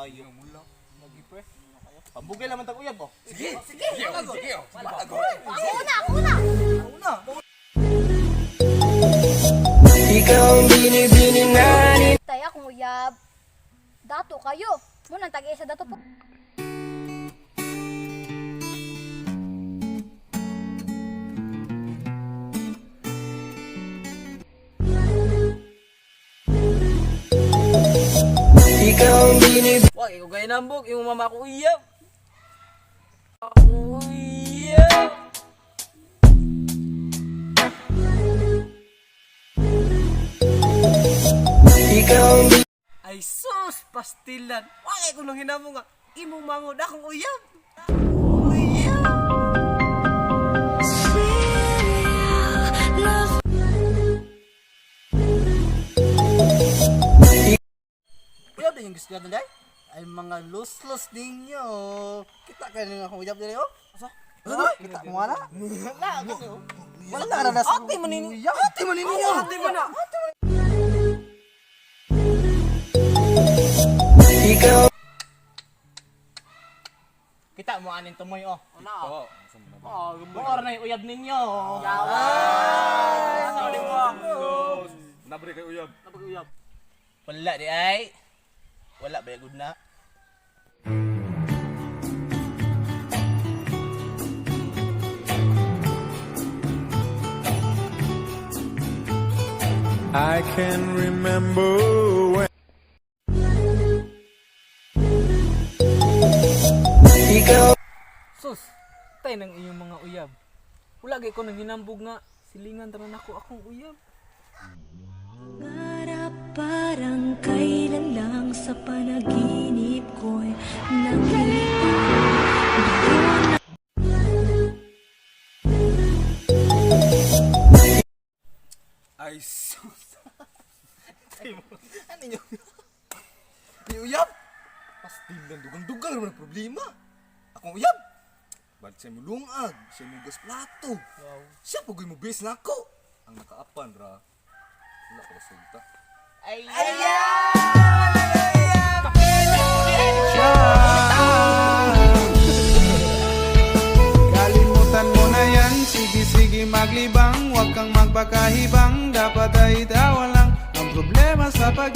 Kayo. Lagi pre. Pambugay naman tag uyab oh. Sige. Sige. Sige. Ako una, ako una. Una. Tay akong uyab. Dato kayo. Munang tag-isa dato po. Wag ikaw gay nambog, imong mama ako uyab. Ako uyab. Ay sus, pastilan. Wag ko nang hinamo nga. Imong mangod akong uyab. Uyab. Uyab din yung gusto natin day. Ay mga luslos ninyo. Kita kayo ng akong uyab diri oh. Asa? Kita mo na? Wala na na sa Ate man ninyo. Ate man ninyo. Ate man na. Kita mo anin tumoy oh. Oh. Mo na yung uyab ninyo. Nabre kay uyab. Wala di ay. Wala ba good na. I can remember when. Sus, tay ng iyong mga uyab. Wala gay ko nang hinambog nga silingan tanan ako akong uyab. Ngarap parang kailan lang sa panaginip ko'y nakita ko. Ay sus. Ano niyo? Ni uyab. Pastilan dugang-dugang naman ang problema. Akong uyab. Balik siya mo lungag, siya mo gas plato. Wow. Siya pugoy mo base na ako. Ang nakaapan ra. Wala ko resulta. Kalimutan mo na yan, sige sige maglibang. Huwag kang magpakahibang, dapat ay tawa lang. Ang problema sa pag